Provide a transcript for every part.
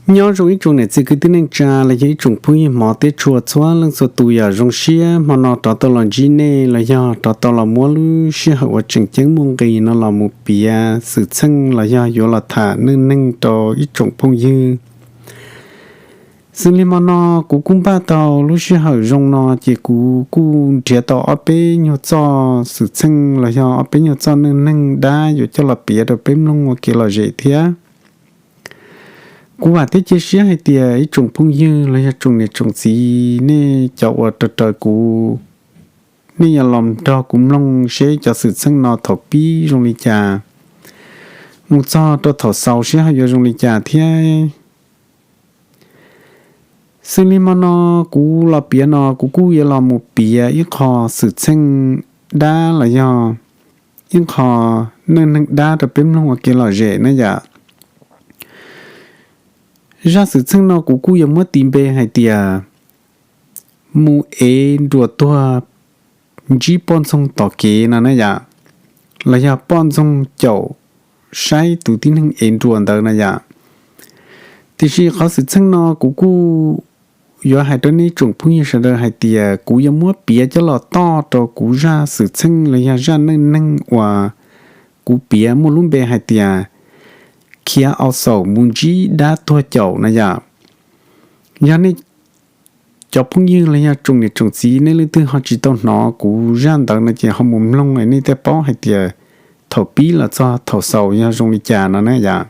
Nyob zoo ib tsoom niam txiv kwv tij neej tsa los yog ib tsoom phooj ywg hmov thiab tshua txhua leej txhua tus, yam zoo siab hmo no rov tau los ntsib nej los yog rov tau los muab lub sij hawm uas tseem ceeb muaj nqis no los mus piav xwm txheej los yog yuav los tham neej neeg rau ib tsoom phooj ywg. Xws li hmo no kuv kuj npaj tau lub sij hawm zoo no ces kuv kuj nrhiav tau ob peb nyuag txoj xwm txheej los yog ob peb nyuag txoj neej neeg dab yuav coj los piav rau peb mloog ua kev lom zem thiab. Kuv vam thiab cia siab hais tias ib tsoom phooj ywg los yog tsoom niam tsoom txiv nej cov uas raws raws kuv, nej yuav los nrog kuv mloog seb cov xwm txheej no thaum pib zoo li cas, mus txog rau thaum xaus seb ho yuav zoo li cas thiab. Xws li hmo no kuv los piav no kuv kuj yuav los mus piav ib qho xwm txheej dab los yog ib qho neej neeg dab rau peb mloog ua kev lom zem na yom. Zaj xwm txheej no kuv kuj yuav muab tis npe hais tias mus ev nruas tuag ntsib poj ntxoog tom kev no na yom, los yog poj ntxoog caum saib tus tib neeg ev nruas ntawd na yom. Tiam sis qhov xwm txheej no kuv kuj yuav hais rau nej tsoom phooj ywg sawv daws hais tias kuv yuav muab piav coj los toj rau kuv zaj xwm txheej los yog zaj neej neeg uas kuv piav muaj lub npe hais tias khiav au xaum mus ntsib dab tuag caum na yom. Yog nej cov phooj ywg los yog tsoom niam tsoom txiv nej leej twg ho tsis tau hnov kuv zaj ntawd no ces ho mus mloog nej thiaj paub hais tias thaum pib los txog thaum xaus yog zoo li cas no na yom.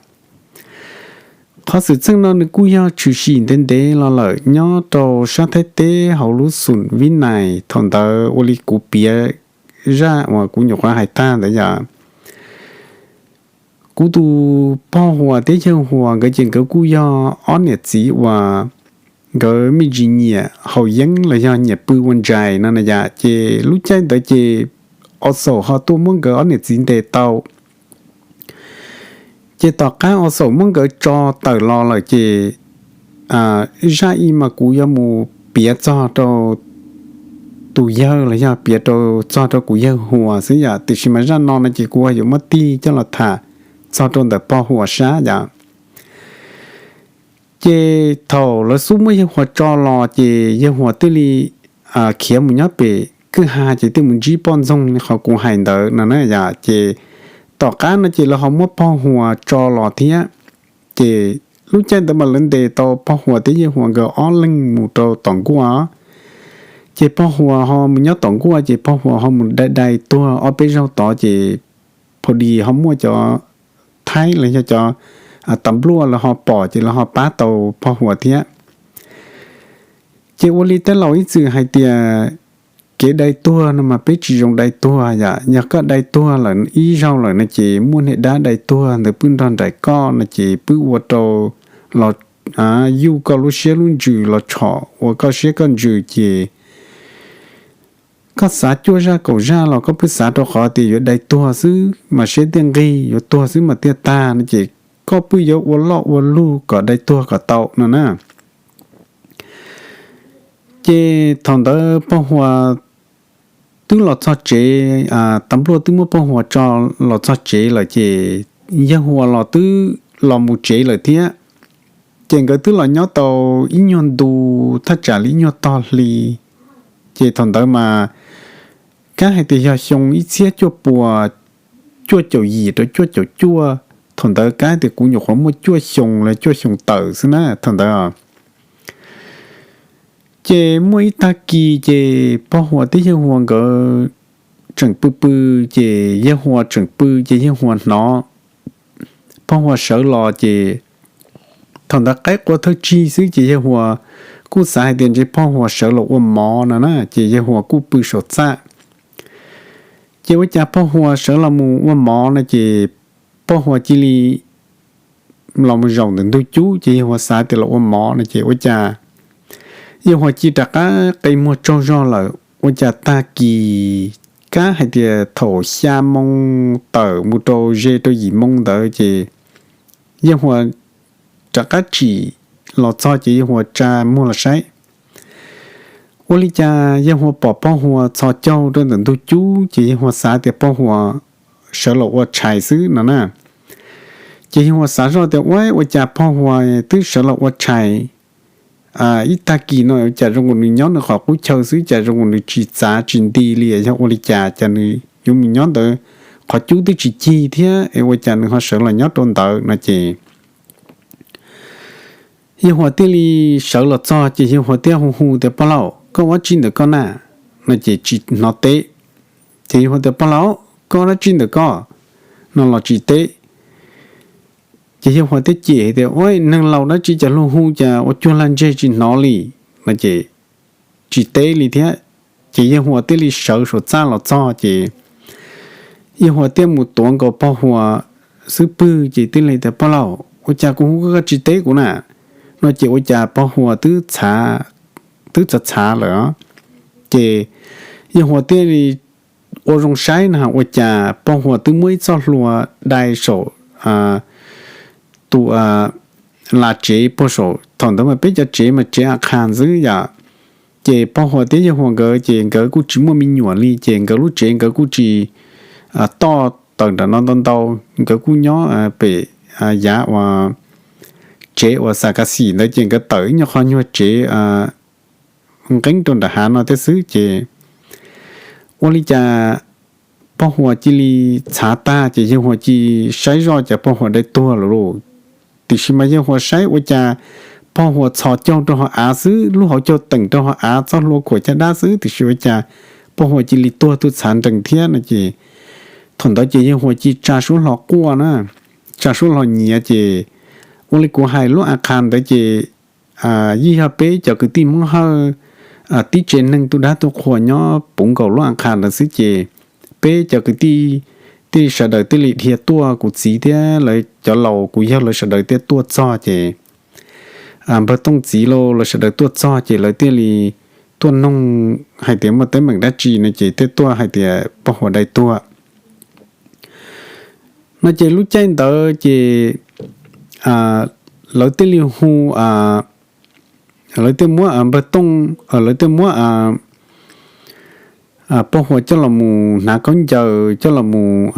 Qhov xwm txheej no nws kuj yog tshwm sim ntev ntev los lawm nyob rau sab Thaib teb hauv lub xum Vib Nais thaum ntawd ua li kuv piav zaj uas kuv nyuam qhuav hais tag ntawd yom. Kuv tus pog Huas thiab yawg Huas nkawd ces nkawd kuj yog ob niam txiv uas nkawd me ntsis nyiam haus yeeb los yog nyiam pw ua ntsais no na yom. Ces lub caij ntawd ces au xaum ho tuaj muab nkawd ob niam txiv ntes tau. Ces tom qab au xaum muab nkawd tso tawm los lawm ces zaj ib mas kuv yuav mus piav txog rau tus yawg los yog piav rau txog rau kuv yawg Huas xwb yom. Tiam sis mas zaj no no ces kuv yuav muab tig coj los tham txog rau ntawm pog Huas sab yom. Ces thaum lawv xub muab yawg Huas tso los ces yawg Huas thiaj li khiav mus nyob pem kwj ha ces thiaj mus ntsib poj ntxoog li qhov kuv hais ntawd no na yom. Ces tom qab no ces lawv ho muab pog Huas tso los thiab. Ces lub caij ntawd mas lawv ntes tau pog Huas thiab yawg Huas nkawd ob leeg mus rau tom nkuaj. Ces pog Huas ho mus nyob tom nkuaj ces pog Huas ho mus dai dai tuag ob peb zaug tod ces pha dis ho muaj cov Thaib los yog cov tas npluaj lawv ho pom ces lawv ho pab tau pog Huas thiab. Ces ua li tej laus ib txwm hais tias kev dai tuag no mas peb tsis zoo dai tuag yom. Yog koj dai tuag lawm ib zaug lawm no ces muaj niag dab dai tuag ntawd pw nrog nraim koj no ces pw ua rau los yuj koj lub siab lub ntsws los tshom ua koj siab koj ntsws ces koj xav cuaj zaj kaum zaj los koj pw xav rau qhov tias yuav dai tuag xwb mas siab thiaj nqig, yuav tuag xwb mas thiaj tag no ces koj pw yuav ua loj ua lug kom dai tuag kom tau no na. Ces thaum ntawd pog Huas twb los txog tsev, tas npluaj twb muab pog Huas tso los txog tsev lawm ces yawg Huas los twb los mus tsev lawm thiab. Ces nkawd twb los nyob tau ib nyuag ntu, thaj tsam li ib nyuag tog hli. Ces thaum ntawd mas kab hais tias yog xyoo ib txhiab cuaj puas cuaj caum yim rau cuaj caum cuaj, thaum ntawd kab tias kuv nyuam qhuav muaj cuaj xyoo los cuaj xyoo tawm xwb na thaum ntawd. Ces muaj ib tag kis ces pog Huas thiab yawg Huas nkawd tseem pw pw, ces yawg Huas tseem pw ces yawg Huas hnov pog Huas sawv los ces thaum ntawd qaib qua thawj tsig xwb ces yawg Huas kuj xav hais tias ntshe pog Huas sawv los ua mov no na ces yawg Huas kuj pw saum txaj. Ces ua cas pog Huas sawv los mus ua mov no ces pog Huas cia li los mus zaum ntawm ntug cub ces yawg Huas xav tias los ua mov no ces ua cas yawg Huas cia rov qab qe muag tsaug zog lawm. Ua cas tag kis kab hais tias thaum xya moo tawm mus rau ze rau yim moo ntawd ces yawg Huas rov qab tsim los txog ces yawg Huas tsa muag los saib. Ua li cas yawg Huas pom pog Huas txhos caug rau ntawm ntug cub ces yawg Huas xav tias pog Huas sawv los ua tshais xwb no na. Ces yawg Huas xav zoj tias ua, ua cas pog Huas twb sawv los ua tshais ib tag kis no, cas zoo nkaus nws nyob nws qhov qub chaw xwb, cas zoo nkaus nws tsis txav tsis nti li, yog ua li cas, cas nws yuav mus nyob ntawd, qhov cub twb tsis cig thiab es ua cas nws ho sawv los nyob rau ntawd no ces yawg Huas thiaj li sawv los txog ces yawg Huas thiaj hu hu tias pog laus, koj ua dab tsi ntawm koj na? No ces tsis hnov teb. Ces yawg Huas tias pog laus, koj ua dab tsi ntawm koj no los tsis teb. Ces yawg Huas thiaj cem tias ua, neeg laus dab tsi cas luag hu cas ua cuag lag ntseg tsis hnov li no ces tsis teb li thiab. Ces yawg Huas thiaj li sawv saum txaj los txog ces yawg Huas thiaj mus tuav nkaus pog Huas xub pwg ces thiaj li tias pog laus, ua cas kuv hu koj tsis teb kuv na? No ces ua cas pog Huas twb txhav txhav lawm. Ces yawg Huas thiaj li ua zoo saib na ua cas pog Huas twb muab ib txoj hlua dai saum tus las tsev puag saum, thaum ntawd mas peb cov tsev mas tsev a qha ntxwb yom. Ces pog Huas thiab yawg Huas nkawd ces nkawd kuj tsis muaj me nyuam li ces nkawd lub tsev nkawd kuj tsis toj tawm nram no ntau ntau, nkawd kuj nyob pem yav uas tsev uas xa ka xim ntawd ces nkawd tawm ib nyuag qho nyuag tsev nqeeb rau nram hav no thiab xwb ces ua li cas pog Huas cia li txhav tag ces yawg Huas cia li saib zoj cas pog Huas dai tuag lawm lauj. Tiam sis mas yawg Huas saib ua cas pog Huas txhos caug rau hauv av xwb, lub hauv caug teem rau hauv av, txoj hlua khuam caj dab xwb, tiam sis ua cas pog Huas cia li tuag tuaj txhav nrees thiab no ces thaum ntawd ces yawg Huas cia li tsa suab hlo quaj na, tsa suab hlo nyiav ces ua li kuv hais lub a qha ntawd ces yeej yog peb cov kwv tij Hmoob Hawj tib tsev neeg tu dab tu qhua nyob puv nkaus lub a qha ntawd xwb ces peb cov kwv tij thiaj sawv daws thiaj li dhia tuaj, kuv txiv thiab lawv cov laus kuv yawg lawv sawv daws thiaj tuaj txog ces npawg Tooj txiv los lawv sawv daws tuaj txog ces lawv thiaj li tuaj noog hais tias muaj teeb meem dab tsi no ces thiaj tuaj hais tias pog Huas dai tuag no ces lub caij ntawd ces lawv thiaj li hu, lawv thiaj muab npawg Tooj, lawv thiaj muab pog Huas coj los mus hnav khaub ncaws coj los mus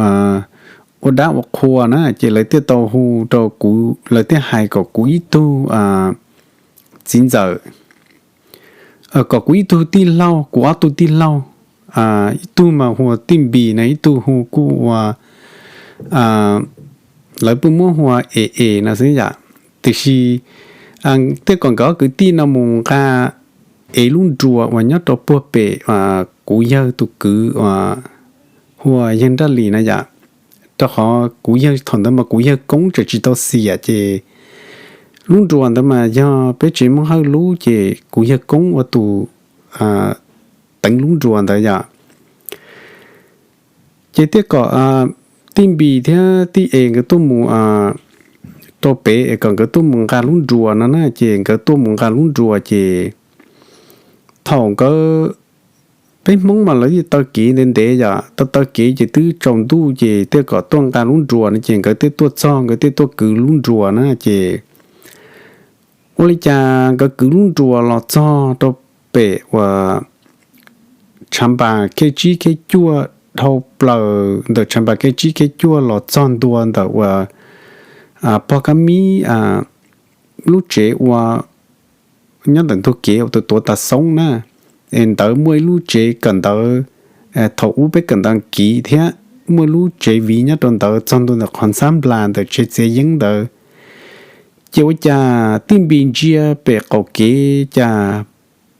ua dab ua qhua na ces lawv thiaj tau hu rau kuv, lawv thiaj hais kom kuv ib tug txiv ntxawm, kom kuv ib tug tij laug, kuv ob tug tij laug, ib tug mas hu ua Tij Npis na, ib tug hu kuj ua, lawv pheej muab hu ua Es Es no xwb yom. Tiam sis thiaj kom nkawd ob kwv tij no mus nqa Es lub nruas uas nyob rau puag pem kuv yawg tus kwv uas hu ua yawg Nraj Lis na yom. Rau qhov kuv yawg thaum ntawd mas kuv yawg koob tseem tsis tau xiam ces lub nruas ntawd mas yog peb tsev Hmoob Hawj lub ces kuv yawg koob ua tus teev lub nruas ntawd yom. Ces thiaj kom Tij Npis thiab Tij Es nkawd tuaj mus rau pem es kom nkawd tuaj mus nqa lub nruas no na ces nkawd tuaj mus nqa lub nruas ces thaum nkawd, peb Hmoob mas lawv yeej taw kev ntev ntev yom, taw taw kev ces twb tsaus ntuj ces thiaj kom tuaj nqa lub nruas no ces nkawd thiaj tuaj txog, nkawd thiaj tuaj kwv lub nruas na ces ua li cas nkawd kwv lub nruas los txog rau pem uas tshav npas khej tsib khej cuaj, dhau plaws ntawm tshav npas khej tsib khej cuaj los txog ntua ntawm uas pog Kab Mib lub tsev ua nyob ntawm ntug kev uas tus tuav tas xoob na. Es ntawd muaj ib lub tsev kawm ntawv, thaum ub peb kawm ntawv kiv thiab, muaj ib lub tsev viv nyob rau ntawd txog ntua ntawm qhov ntxhab nplas ntawm tsev txiav yeeb ntawd. Ces ua cas Tij Npis ntsia pem qaum kev cas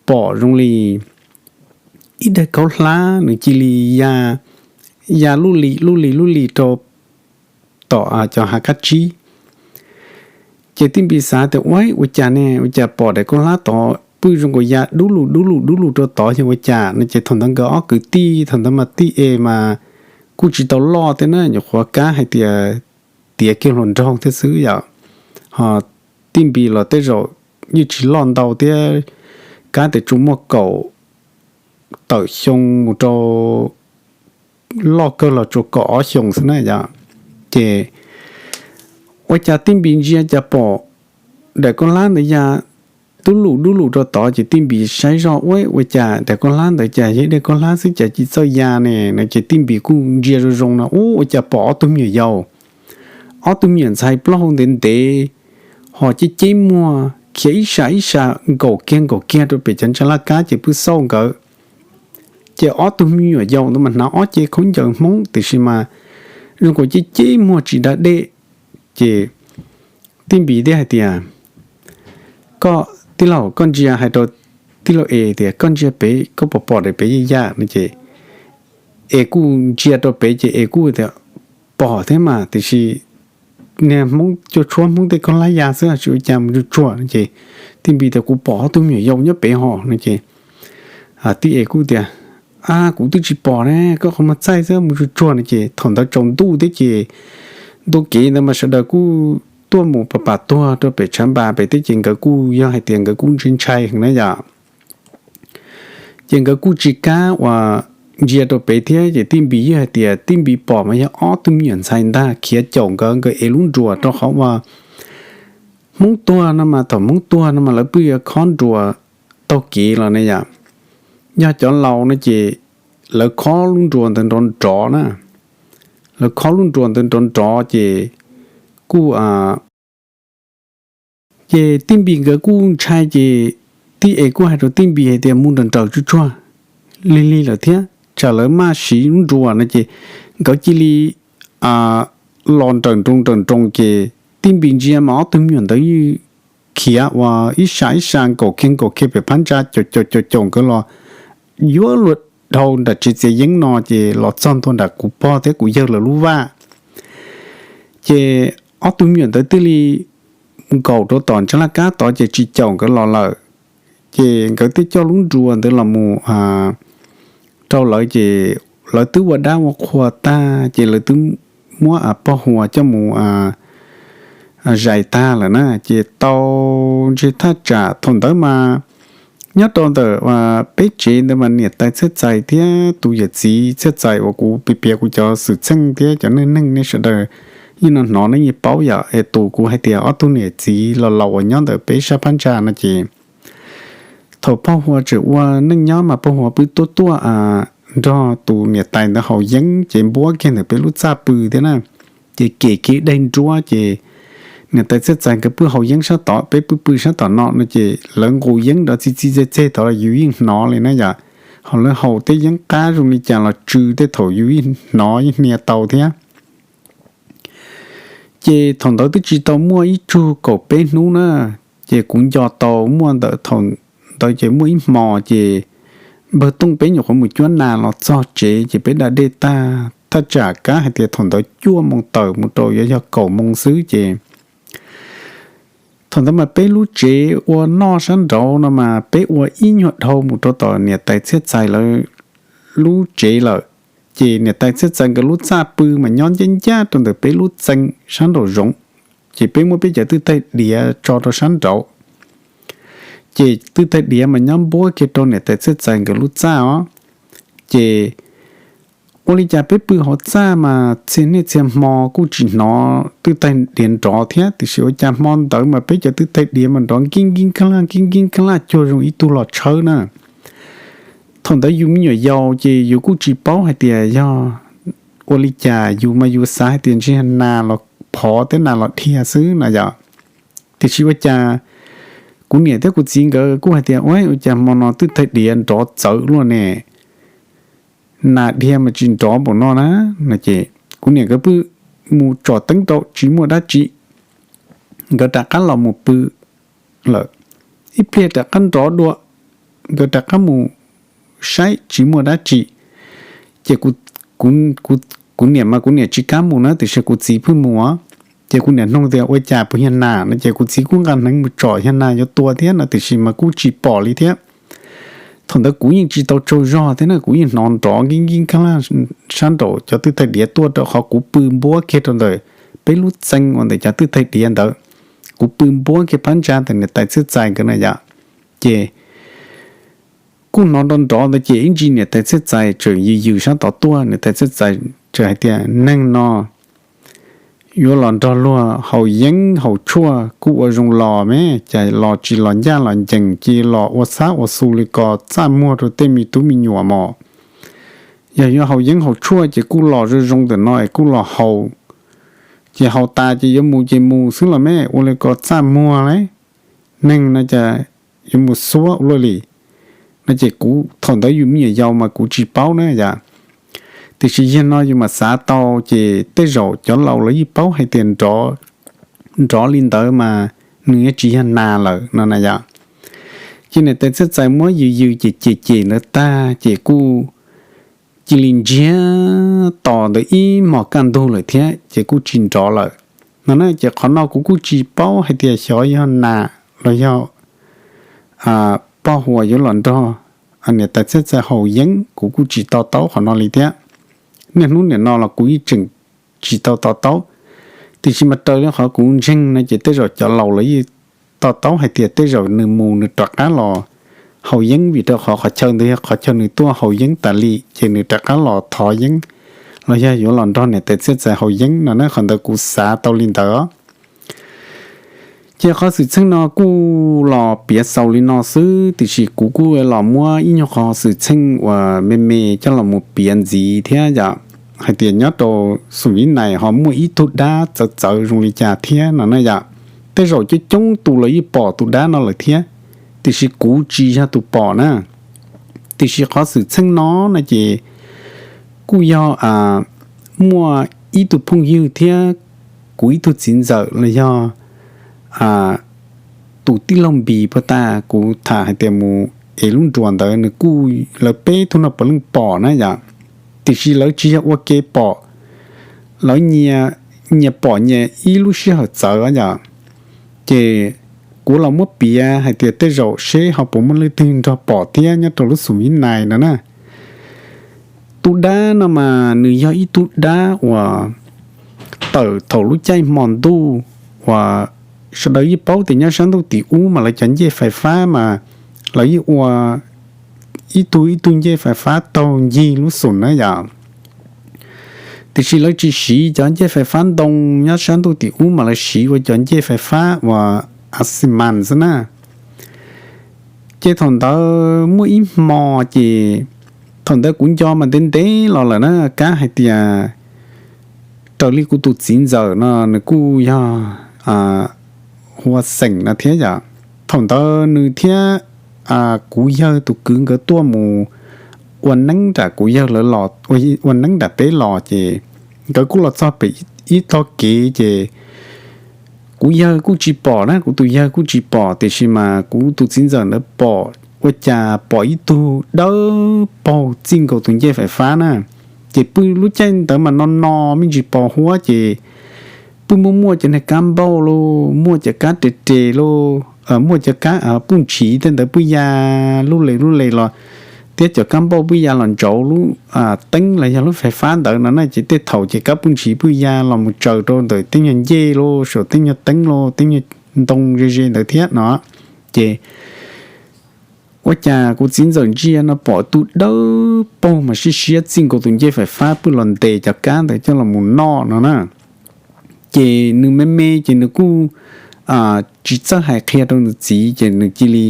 pom zoo li ib daim khaub hlab nws cia li ya, ya lub li lub li lub li rau tom cov hav kab tsib. Ces Tij Npis xav tias ua, ua cas ne, ua cas pom daim khaub hlab tod pw zoo nkaus ya dub lug dub lug dub lug rau tod yog ua cas no ces thaum ntawd nkawd ob kwv tij thaum ntawd mas Tij Es mas kuj tsis tau loj thiab na, nyuam qhuav kab hais tias tiav kiag hluas nraug thiab xwb yom. Ho Tij Npis los tej zaum yeej tsis loj ntau thiab, kab tias tsuas muaj kaum tawm xyoo mus rau, loj kawg los tsuas kaum ob xyoos xwb na yom. Ces ua cas Tij Npis ntsia cas pom daim khaub hlab ntawd ya dub lug dub lug rau tod ces Tij Npis saib zoj ua, ua cas daim khaub hlab ntawd cas yog ib daim khaub hlab xwb cas tsis txawj ya ne no ces Tij Npis kuj ntsia zoo zoo no ua, ua cas pom ob tug me nyuam yaus ob tug me nyuam ntxhais plaub hau ntev ntev, ho ceb ceb muag khiav ib sab ib sab nkaum kiag nkaum kiag rau pem cov ntsa laj kab ces pw xauj nkawd. Ces ob tug me nyuam yaus ntawd mas hnav ob cev khaub ncaws Hmoob tiam sis mas zoo nkaus ceb ceb muag tsis da dej. Ces tij Npis thiaj hais tias, Koj tij laug, koj ntsia hais rau tij laug Es tias koj ntsia pem koj pom pom daim pem yaj yaj no ces Es kuj ntsia rau pem ces Es kuj tias, Pom thiab mas, tiam sis niag Hmoob cuaj tshuab Hmoob tej khaub hlab ya xwb, tsis ua cas, mus tsuag tsuag no ces tij Npis tias, Kuv pom ob tug me nyuam yaus nyob pem hos no ces tij Es kuj tias, A, kuv twb tsis pom ne, koj qhov muag txaij xwb, mus tsuag tsuag no ces thaum ntawd tsaus ntuj thiab ces ntu kev ntawd mas sawv daws kuj tuaj mus pam pam tuag rau pem tshav npas pem thiab ces nkawd kuj yog hais tias nkawd kuj ntshai ntshai heev na yom. Ces nkawd kuj tsis kam uas ntsia rau pem thiab ces tij Npis yeej hais tias tij Npis pom mas yog ob tug me nyuam ntxhais ntag khiav caum nkawd, nkawd ev lub nruas rau qhov uas Hmoob tuag no mas, thaum Hmoob tuag no mas lawv pheej yuav khob nruas taug kev los ne yom. Yog cov laus no ces lawv khob lub nruas ntawd nrov nrov na, lawv khob lub nruas ntawd nrov nrov ces kuj ces tij Npis nkawd kuj ntshai ces tij Es kuj hais rau tij Npis hais tias, Mus nrawm nrawm tsuag tsuag, lig lig lawm thiab tsam lawv maj siv lub nruas no ces nkawd cia li los nrawm nroos nrawm nroos ces tij Npis ntsia mas ob tug me nyuam ntawd yeej khiav uas ib sab ib sab nkaum kiag nkaum kiag pem phab ntsa caum caum caum caum nkawd los yuav luag dhau nram tsev txiav yeeb no ces los txog ntua nram kuv pog thiab kuv yawg lawv lub vaj. Ces ob tug me nyuam ntawd thiaj li nkaum rau tom ntsa laj kab tod ces tsis caum nkawd los lawm. Ces nkawd thiaj coj lub nruas ntawd los mus rau lawv ces lawv twb ua dab ua qhua tag ces lawv twb muab poj huas coj mus zais tag lawm na. Ces tau ntshe thaj tsam thaum ntawd mas nyob rau ntawm peb tsev ntawd mas niam tais txhiaj txais thiab tus yawm txiv txhiaj txais uas kuv piav piav kuv cov xwm txheej thiab cov neej neeg nej sawv daws yeej no hnov nej yeej paub yom, es tus kuv hais tias ob tug niam txiv los laus uas nyob ntawm peb sab phab ntsa no ces thaum poj huas tseem ua neej nyob mas poj huas pw tuaj tuaj nrog tus niam tais ntawd haus yeeb ces npuab kiag ntawm peb lub txaj pw thiab na. Ces kem kiag daim nruab ces niam tais txhiaj txais nkawd pw haus yeeb sab tod, peb pw pw sab tom no no ces lawv nqus yeeb nrov txi txi txeg txeg tod los yus yeej hnov li na yom. Ho lawv haus tej yeeb qab zoo li cas los tsw tej thaum yus yeej hnov yeej hnia tau thiab. Ces thaum ntawd twb tsis tau muaj ib tsug kaum peb hnub na, ces kuv nco tau muaj ntawm thaum ntawd ces muaj ib hmo ces npawg Tooj peb nyuam qhuav mus cuab nas los txog tsev ces peb da dej tag, thaj tsam kab hais tias thaum ntawd cuaj moos tawm mus rau yuav yog kaum moos xwb ces thaum ntawd mas peb lub tsev ua noj sab nraud no mas peb ua ib nyuag dhau mus rau tom niam tais txhiaj txais lawv lub tsev lawm. Ces niam tais txhiaj txais nkawd lub txaj pw mas nyob ncaj ncaj rau ntawm peb lub txee sab nraum zoov, ces peb muab peb cov twj taig diav tso rau sab nraud. Ces twj taig diav mas nyob npuab kiag rau niam tais txhiaj txais nkawd lub txaj os. Ces ua li cas peb pw hauv txaj mas txhia niaj txhia hmo kuj tsis hnov twj taig diav nrov thiab, tiam sis ua cas hmo ntawd mas peb cov twj taig diav mas nrov nkij nkij kab laj nkij nkij kab laj cuag zoo ib tug los tshawb na. Thaum ntawd yus me nyuam yaus ces yus kuj tsis paub hais tias yog ua li cas, yus mas yus xav hais tias ntshe nas los phov thiab nas los dhia xwb na yom. Tiam sis ua cas kuv niam thiab kuv txiv nkawd kuj hais tias, Ua, ua cas hmo no twj taig diav nrov txawv luaj ne? Nas dhia mas tsis nrov npaum no na. No ces kuv niam nkawd pw mus tsom teeb rau tsis muaj dab tsi, nkawd rov qab los mus pw lawm. Ib pliag rov qab nrov dua, nkawd rov qab mus saib tsis muaj dab tsi. Ces kuv niam mas kuv niam tsis kam mus na, tiam sis kuv txiv pheej mus. Ces kuv niam nug tias, Ua cas puas yog nas? No ces kuv txiv kuj nqa hneev mus tsom, Yog nas yuav tua thiab no, tiam sis mas kuj tsis pom li thiab. Thaum ntawd kuv yeej tsis tau tsaug zog thiab na, kuv yeej hnov nrov nkij nkij kab laj sab nraum cov twj taig diav tuaj rau qhov kuv pw npuab kiag rau ntawm peb lub txee uas ntawm cov twj taig diav ntawd. Kuv pw npuab kiag phab ntsa ntawm niam tais txhiaj txais nkawd na yom. Ces kuj hnov nrov nrov ntawd ces ib ntsis niam tais txhiaj txais tseem yws yws sab tod tuaj, niam tais txhiaj txais tseem hais tias, Neeg no yuav los nrog luag haus yeeb haus tshuaj kuj ua zoo los me, cas los tsis los ncaj los ncees, cia los ua xab ua xu li ko txaj muag rau tej me tub me nyuam mos. Yog yuav haus yeeb haus tshuaj ces kuj los zoo zoo ntawm no es kuj los haus, Ces haus tas ces yuav mus ces mus xwb los me, ua li ko txaj muag li. Neeg no ces yuav mus xuab ua luaj li. No ces kuv thaum ntawd yus me nyuam yaus mas kuv tsis paub na yom. Tiam sis yog no yus mam xav tau, ces tej zaum cov laus lawv yeej paub hais tias nrov li ntawd mas nws yeej tsis yog nas lawm no na yom. Ces niam tais txhiaj txais muab yws yws ces cem cem ntawd tag ces kuj cia li ntsiag to ntawd ib hmos kaj ntug lawm thiab ces kuj tsis nrov lawm no na. Ces qhov no kuv kuj tsis paub hais tias xyov yog nas los yog poj huas yuav los nrog niam tais txhiaj txais haus yeeb, kuv kuj tsis to taub qhov no li thiab. Niaj hnub nim no los kuv yeej tseem tsis tau to taub. Tiam sis mas raws li qhov kuv ntseeg no ces tej zaum cov laus lawv yeej to taub hais tias tej zaum nws mus nws rov qab los haus yeeb, vim rau qhov qhov chaw ntawd yog qhov chaw nws tuaj haus yeeb tas li ces nws rov qab los thov yeeb los yog yuav los nrog niam tais txhiaj txais haus yeeb no na. Qhov ntawd kuv xav tau li ntawd. Ces qhov xwm txheej no kuj los piav xaus li no xwb, tiam sis kuv kuj los muab ib nyuag qhov xwm txheej uas me me coj los mus piav ntxiv thiab yom, hais tias nyob rau Xum Vib Nais ho muaj ib tug dab txawv txawv zoo li cas thiab no na yom. Tej zaum coob coob tus lawv yeej pom tus dab no lawm thiab, tiam sis kuv tsis yog tus pom na. Tiam sis qhov xwm txheej no no ces kuj yog muaj ib tug phooj ywg thiab kuv ib tug txiv ntxawm los yog tus tij laug Npis puag ta kuv tham hais tias mus ev lub nruas ntawd, nws kuj, lawv peb tug no puav leej pom na yom. Tiam sis lawv tsis yog ua ke pom, lawv nyias pom nyias ib lub sij hawm txawv yom. Ces kuv los muab piav hais tias tej zaum seb ho puas muaj leej twg nrog pom thiab nyob rau lub Xum Vib Nais no na. Tus dab no mas nws yog ib tug dab uas tawm thaum lub caij hmo ntuj uas sawv daws yeej paub tias nyob sab ntuj tim ub mas lawv cov ncej fais fab mas lawv yeej ua ib tug ib tug ncej fais fab taug ncig lub xum na yom. Tiam sis lawv tsis siv cov ncej fais fab ntoo nyob sab ntuj tim ub mas lawv siv ua cov ncej fais fab uas a xi mas xwb na. Ces thaum ntawd muaj ib hmo ces thaum ntawd kuv nco mas ntev ntev los lawm na, kab hais tias raws li kuv tus txiv ntxawm no nws kuj yog hu ua Xeem no thiab yom. Thaum ntawd nws thiab kuv yawg tus kwv nkawd tuaj mus ua neeb nram kuv yawg lawv los, ua neeb nram peb los ces nkawd kuj los txog pem ib tog kev ces kuv yawg kuj tsis pom na, kuv tus yawg kuj tsis pom, tiam sis mas kuv tus txiv ntxawm ntawd pom ua cas pom ib tug dawb paug txij nkaus tus ncej fais fab na. Ces pw lub caij ntawd mas no no me ntsis pos huab ces pw muaj muaj cov niag kab npauj lauj, muaj cov kab res res lauj, muaj cov kab puj ntshiv tej ntawd pw ya lub le lub le los, thiab cov kab npauj pw ya los ntsaum lub teeb los yog lub fais fab ntawd no na. Ces tej thaum ces kab puj ntshiv pw ya los mus tsaws rau ntawm tej nyuag ncej lauj, saum tej nyuag teeb lauj, tej nyuag ntoo ze ze ntawd thiab no. Ces ua cas kuv txiv ntxawm ntsia no pom tus dawb paug mas siab siab txij nkaus tus ncej fais fab pw los ntes cov kab ntawd coj los mus noj no na. Ces nws me me ces nws kuj tsis txawj hais qhia rau nws txiv, ces nws cia li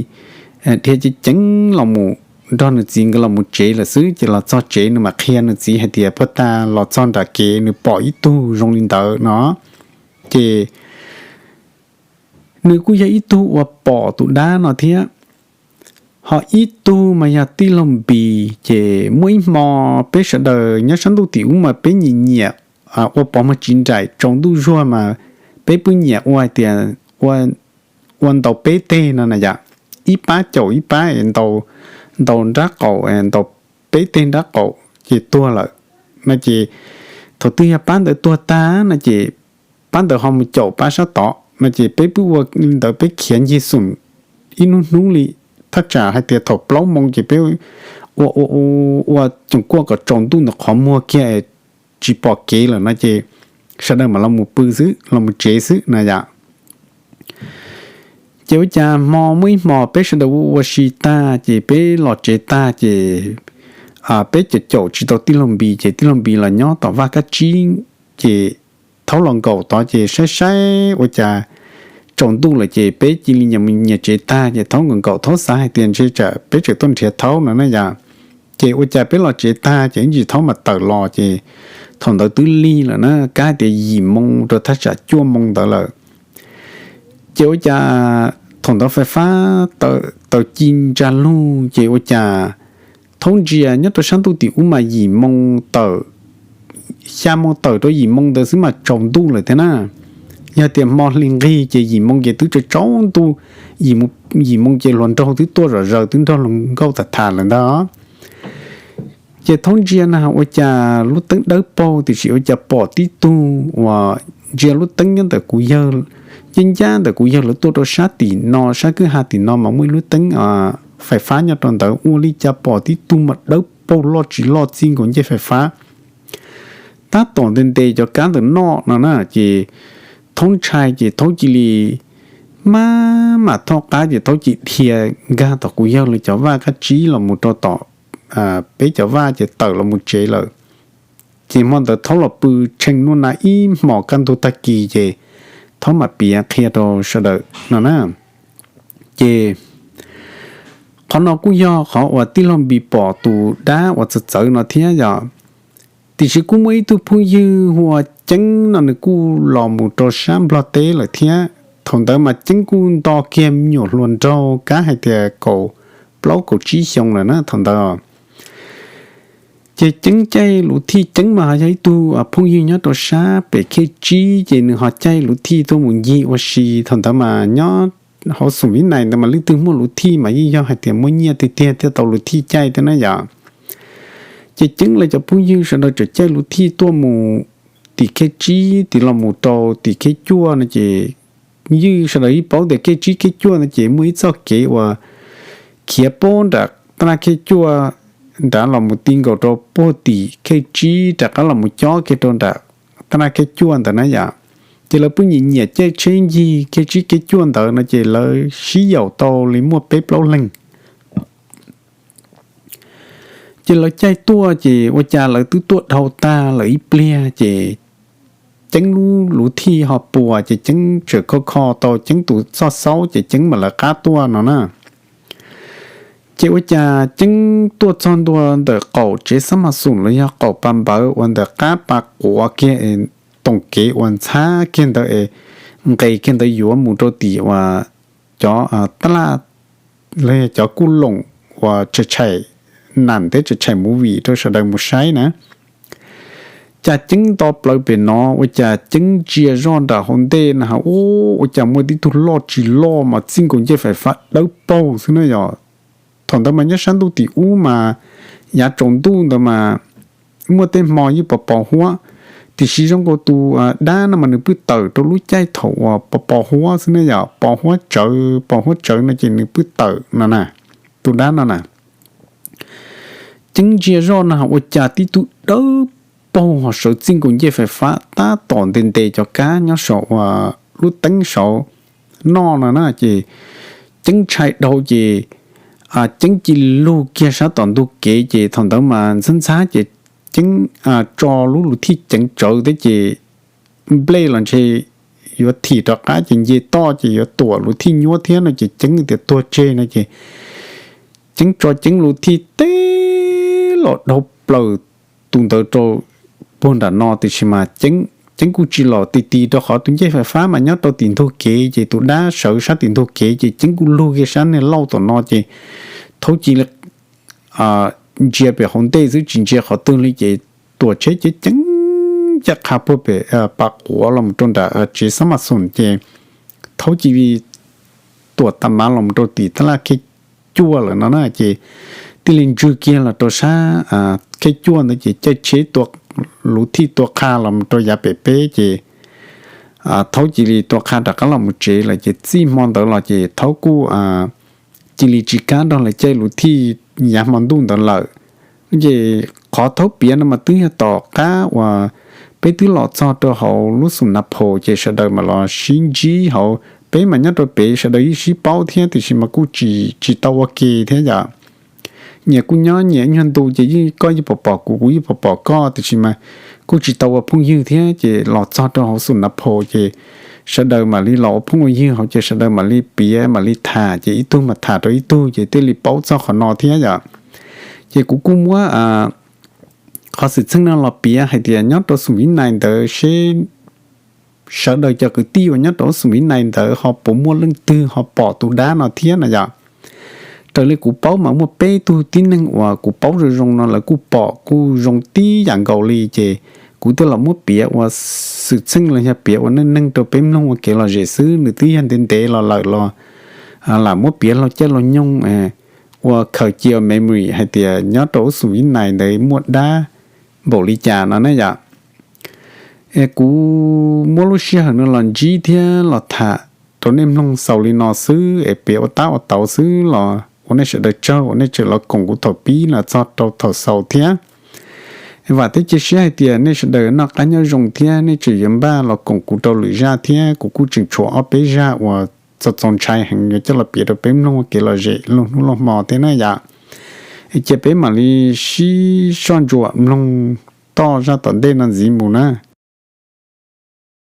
dhia ceev ceev los mus nrog nws txiv nkawd los mus tsev lawm xwb. Ces los txog tsev nws mam qhia nws txiv hais tias puag ta los txog nram kev nws pom ib tug zoo li ntawd no. Ces nws kuj yog ib tug uas pom tus dab no thiab. Ho ib tug mas yog tij laug Npis, ces muaj ib hmo peb sawv daws nyob sab ntuj tim ub mas peb nyiam nyiam ua pov muag tsiv nraim tsaus ntuj zuag mas peb pw nyiam ua hais tias ua ntaus peb teg no na yom, ib pab caum ib pab ntaus nrab qaum, ntaus peb teg nrab qaum ces tuag lawm no. Ces thaum twg yog pab ntawd tuag tag no ces pab ntawd ho mus caum pab sab tod no. Ces peb pw ua li ntawd peb khiav ncig xum ib hnub hnub li, thaj tsam hais tias thaum plaub moo ces peb ua ua ua coom kuaj kom tsaus ntuj ntawm qhov muag kiag tsis pom kev lawm no ces sawv daws mam los mus pw xwb, los mus tsev xwb na yom. Ces ua cas hmo muaj ib hmo peb sawv daws ua ua si tag ces peb los tsev tag ces peb caum caum tsis tau tij laug Npis ces tij laug Npis los nyob tom vaj kab tsib. Ces thaub los nkaum tod ces saib saib ua cas tsaus ntuj lawm ces peb cia li nyias tsev tag ces thaub nkaum nkaum thaub xav hais tias ntshe tsam peb tseem tuaj nrhiav thaub no na yom. Ces ua cas peb los tsev tag ces ib ntsis Thaub mam tawm los ces thaum ntawd twb lig lawm na, kab tias yim moo rau thaj tsam cuaj moo ntawd lawm. Ces ua cas thaum ntawd fais fab tawm ci ntsa lug ces ua cas Thaub ntsia nyob rau sab ntuj tim ub mas yim moo tawm, xya moo tawm rau yim moo ntawd xwb mas tsaus ntuj lawm thiab na. Yog tias hmo hli nqig ces yim moo ces twb tsaus ntuj, yim moo ces hluas nraug twb tuaj zom zaws twb nrog hluas nkauj tham tham lawm ntag. Ces Thaub ntsia na ua cas lub teeb dawb paug tiam sis ua cas pom tib tug uas ntsia lub teeb nyob ntawm kuv yawg, ncaj ncaj ntawm kuv yawg lawv tuaj rau sab tim no, sab kwj ha tim no mas muaj ib lub teeb fais fab nyob rau ntawd, ua li cas pom tib tug mas dawb paug loj tsis loj txij nkaus ncej fais fab tab tom ntes ntes cov kab ntawm noj no na. Ces Thaub ntshai ces Thaub cia li maj mam thoj qab ces Thaub cia li dhia nkag tom kuv yawg lawv cov vaj qab tsib los mus rau tom peb cov vaj ces tawm los mus tsev lawm. Ces hmo ntawd Thaub los pw tshee nuj na ib hmos kaj ntug tag kis ces Thaub mam piav qhia rau sawv daws no na. Ces qhov no kuj yog qhov uas tij laug Npis pom tus dab uas txawv txawv no thiab yom. Tiam sis kuj muaj ib tug phooj ywg hu ua Ceeb no nws kuj los mus rau sab Nplog teb lawm thiab. Thaum ntawd mas Ceeb kuj nto kiag me nyuam hluas nraug kab hais tias kaum plaub kaum tsib xyoo lawm na thaum ntawd. Ces Ceeb caij luv thij, Ceeb mas ho yog ib tug phooj ywg nyob rau sab pem Khej Tsib ces nws ho caij luv thij tuaj mus ncig ua si. Thaum ntawd mas nyob hauv xoom Vib Nais ntawd mas leej twg muaj luv thij mas yeej yog hais tias muaj nyiaj tiag tiag thiaj tau luv thij caij thiab na yom. Ces Ceeb lawv cov phooj ywg sawv daws txawm caij luv thij tuaj mus tim Khej Tsib tim los mus rau tim Khej Cuaj no ces ywj sawv daws yeej paub tias Khej Tsib Khej Cuaj no ces muaj ib txoj kev uas khiav puag nram taj laj Khej Cuaj nrad los mus ti nkaus rau puag tim Khej Tsib rov qab los mus cob kiag rau nram taj laj Khej Cuaj ntawd na yom. Ces lawv pheej nyiam nyiam caij tsheb ncig Khej Tsib Khej Cuaj ntawd no ces lawv sib yaum tau li muaj peb plaub leeg. Ces lawv caij tuaj ces ua cas lawv twb tuaj dhau tag lawm ib pliag ces Ceeb lub luv thij ho puas ces Ceeb txawm kho kho tau Ceeb tus txoj xaub ces Ceeb mam lawv qab tuaj no na. Ces ua cas Ceeb tuaj txog ntua ntawm qaum tsev xab ma xum los yog qaum pas npawv uas ntawm qab pas quav kiag es toom kev uas ntxhab kiag ntawd es nqes kiag ntawd yuav mus rau tim uas cov taj laj los yog cov kuj loom uas tshais tshais nam thiab tshais tshais movie rau sawv daws mus saib na. Cas Ceeb nto plaws pem no ua cas Ceeb ntsia zoj nram hauv ntej na ha, ua cas muaj tib tug loj tsis loj mas txij nkaus ncej fais fab dawb paug xwb na yom. Thaum ntawd mas nyob sab ntuj tim ub mas yav tsaus ntuj ntawd mas muaj tej hmo yeej pos pos huab, tiam sis zoo nkaus tus dab no mas nws pheej tawm rau lub caij thaum uas pos pos huab xwb na yom, pos huab tsawv, pos huab tsawv no ces nws pheej tawm no na, tus dab no na. Ceeb ntsia zoj no ua cas tib tug dawb paug ho sawv txij nkaus ncej fais fab tab tom ntes ntes cov kab nyob saum uas lub teeb saud noj no na ces Ceeb ntshai dhau ces Ceeb cia li lug kiag sab tom ntug kev ces thaum ntawd mas ntxhab ntxhab ces Ceeb tso lub luv thij ceev tsawv thiab ces nplej los ntshe yuav thim rov qab ces nce toj ces yuav tuam luv thij nyuab thiab no ces Ceeb tias tuag tseg no ces Ceeb tso Ceeb luv thij teb los dhau plaws tus ntawd rau puag nram no tiam sis mas Ceeb kuj tsis los ti ti rau qhov tus ncej fais fab mas nyob rau tim ntug kev ces tus dab sawv sab tim ntug kev ces Ceeb kuj lug kiag sab niag lauj tom no ces Thaub cia li ntsia pem hauv ntej xwb tsis ntsia qhov twg li ces tuam tsheb ceev ceev ncaj qha puag pem pas quav los mus rau nram tsev xab ma xum ces Thaub cia li tuam tas mav los mus rau tim taj laj Khej Cuaj lawm no na ces thiaj li ntswg kiag los rau sab Khej Cuaj ntawd ces caij tsheb tua luv thij tua qha los mus rau yav pem peb ces Thaub cia li tua qha rov qab los mus tsev lawm ces txij hmo ntawd los ces Thaub kuj cia li tsis kam nrog lawv caij luv thij yav hmo ntuj ntawd lawm. Ces qhov Thaub piav no mas twb yog tom qab uas peb twb los txog rau hauv lub xum Nab Phos ces sawv daws mam los sib ntsib hauv, peb mas nyob rau pem sawv daws yeej sib paub thiab tiam sis mas kuj tsis tau ua ke thiab yom. Nyias kuj nyob nyias ib nyuag ntu ces yeej koj yeej pom pom kuv, kuv yeej pom pom koj tiam sis mas kuj tsis tau ua phooj ywg thiab ces los txog rau hauv xum Nab Phos ces sawv daws mam li los ua phooj ua ywg hauv ces sawv daws mam li piav mam li tham ces ib tug mam tham rau ib tug ces thiaj li paub txog qhov no thiab yom. Ces kuv kuj muab qhov xwm txheej no los piav hais tias nyob rau xum viv nais ntawd seb sawv daws cov kwv tij uas nyob rau xum viv nais ntawd ho puas muaj leej twg ho pom tus dab no thiab no yom. Raws li kuv paub mas muaj peb tug tib neeg uas kuv paub zoo zoo no lawv kuj pom kuj zoo tib yam nkaus li, ces kuv thiaj los muab piav ua xwm txheej los yog piav ua neej neeg rau peb mloog ua kev lom zem xwb, nws twb yog ntev ntev los lawm los lam muab piav laug caij laug nyoog ua khaws cia memory hais tias nyob rau ub xum viv nais ntawd muaj dab npaum li cas no ne yom. Es kuv muab lub sij hawm no los ntsib thiab los tham rau nej mloog xaus li no xwb es piav ua tab ua tauv xwb los ua nej sawv daws tsaug uas nej tseem los koom kuv thaum pib los txog rau thaum xaus thiab. Vam thiab cia siab hais tias nej sawv daws noj qab nyob zoo thiab nej tseem yuav npaj los koom kuv rau lwm zaj thiab, kuv kuj tseem tshuav ob peb zaj uas txaus txaus ntshai heev yuav coj los piav rau peb mloog ua kev lom zem lub hnub lub hmo thiab na yom. Cia peb mam li sib soj ntsuam mloog toj zaj tom ntej no ntxiv mus na.